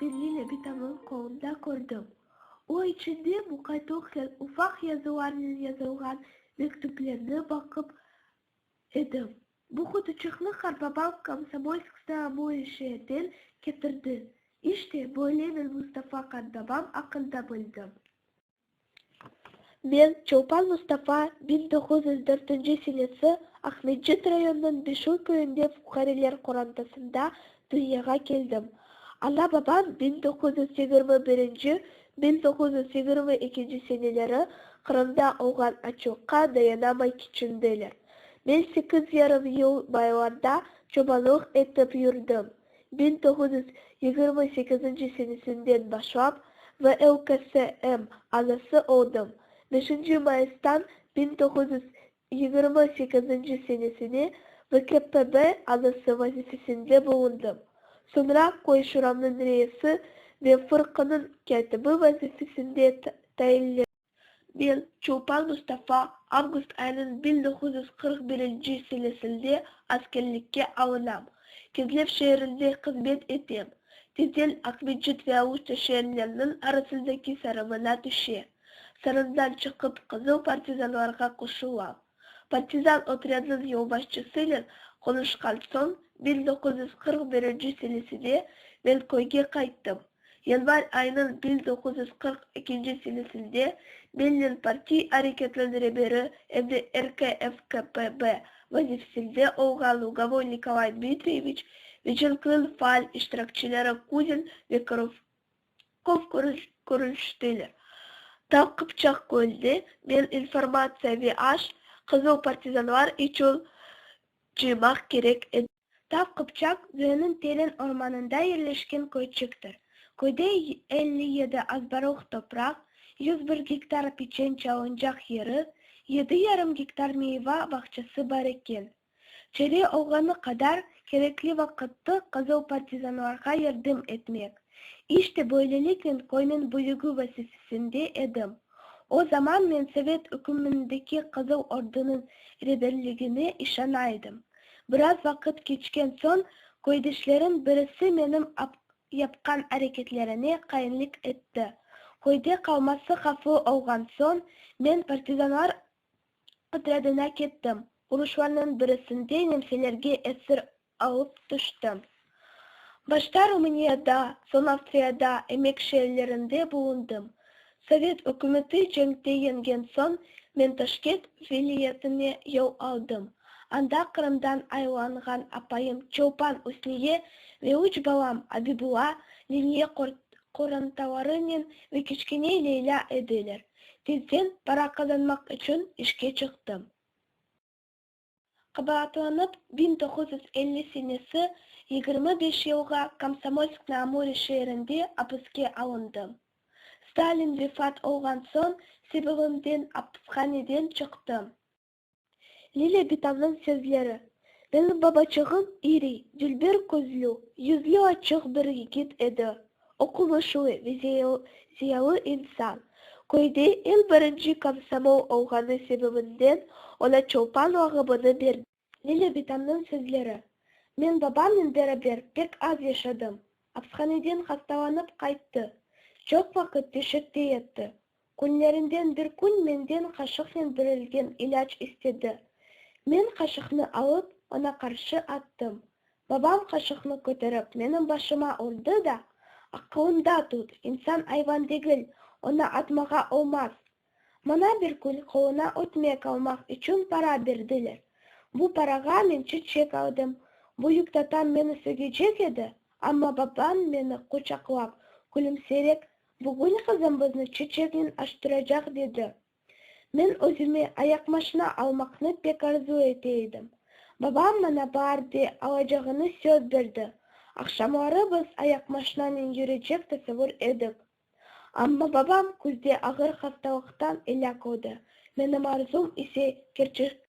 men Lilâ bitamnıñ qolunda kördim. O içinde muqaytlıqnen ufaq yazılarnen yazılğan mektüplerni baqıp edim. Bu qutuçıqnı qartbabam Komsomolsk-na-Amure şeerden ketirdi. İşte, böyle men Mustafa qartbabam aqqında bildim. Men, Çolpan Mustafa, 1904 senesi Aqmescit rayonınıñ Beşuy köyünde fuqareler qorantasında dünyağa keldim. Ana-babam 1921, 1922 seneleri Qırımda olğan açlıqqa dayanamay keçindiler. Men sekiz yarım yıl baylarda çobanlıq etip yürdim. 1928 senesinden başlap VLKSM azası oldım. Beşinci mayıstan 1928 senesine VKPB azası vazifesinde bulundım. Soñra köy şuramnıñ reisi ve fırqanıñ kâtibi vazifesinde tayinlendim. Men, Çolpan Mustafa, avgust ayınıñ 1941 senesinde askerlikke alınam. Kezlev şeerinde hızmet etem. Tezden Aqmescit ve Aluşta şeerleriniñ arasındaki sarımına tüşe. Sarımdan çıqıp qızıl partizanlarğa qoşulam. Partizan otrâdınıñ yolbaşçısınen qonuşqan soñ, 1941 senesinde men köyge qayttım. Yanvar ayınıñ 1942 senesinde mennen partiy areketiniñ reberi em de RKFKPB vazifesinde olğan Lugovoy Nikolay Dmitriyeviç ve cenkniñ faal iştirakçileri Kuzin ve Korovkov körüştiler. Tav Qıpçaq köyünde men informatsiya ve aş, qızıl partizanlar içün cıymaq kerek edim. Tav Qıpçaq Zöeniñ teren ormanında yerleşken köyçiktir. Köyde 57 azbarlıq topraq, 101 gektar piçen çalıncaq yeri, yedi yarım gektar meyva bağçası bar eken. Çare olğanı qadar kerekli vaqıttı qızıl partizanlarğa yardım etmek. İşte böyleliknen köyniñ büyügi vazifesinde edim. O zaman men Sovet ükümindeki Qızıl Ordunıñ reberligine işana edim. Biraz vaqıt keçken soñ, köydeşlerim birisi menim yapqan areketlerine qainlik etti. Köyde qalması havflı olğan soñ, men partizanlar otrâdına kettim. Uruşlarnıñ birisinde nemselerge esir alıp tüştim. Başta Rumuniyada, soñ Avstriyada emek şeerlerinde bulundım. Sovet ükümeti cenkte yeñgen soñ, men Taşkent vilâyetine yol aldım. Anda Qırımdan aylanğan apayım Çolpan Üsniye ve üç balam Abibulla, Leniye qorantalarınen ve kiçkene Leylâ ediler. Tezden para qazanmaq içün işke çıqtım. Qabaatlanıp, 1950 senesi 25 yılğa Komsomolsk-na-Amure şeerinde apiske alındım. Stalin vefat olğan soñ, sebebimden apishaneden çıqtım. Lilâ bitamnıñ sözleri, Menim babaçığım iri, dülber közlü, yüzlü açıq bir yigit edi. Oqumışlı ve ziyalı insan. Köyde eñ birinci komsomol olğanı sebebinden oña Çolpan lağabını berdiler. Lilâ bitamnıñ sözleri, Men babamnen beraber pek az yaşadım. Apshaneden hastalanıp qayttı. Çoq vaqıt töşekte yattı. Künlerinden bir kün menden qaşıqnen berilgen ilâc istedi. Men qaşıqnı alıp, oña qarşı attım. Babam qaşıqnı köterip menim başıma urdı da, Aqılında tut, insan ayvan degil, onı atmağa olmaz. Maña bir kün qoluna ötmek almaq içün para berdiler. Bu parağa men çiçek aldım. Büyük tatam meni sögecek edi, amma babam meni quçaqlap, külümsirep, Bugün qızım bizni çeçeknen aştıracaq, dedi. Men özüme ayaqmaşina almaqnı pek arzu ete edim. Babam maña baarde alacağını söz berdi. Aqşamları biz ayaqmaşinanen yürecek tasavur edik. Amma babam küzde ağır hastalıqtan elâk oldı, menim arzum ise kerçekleşmedi.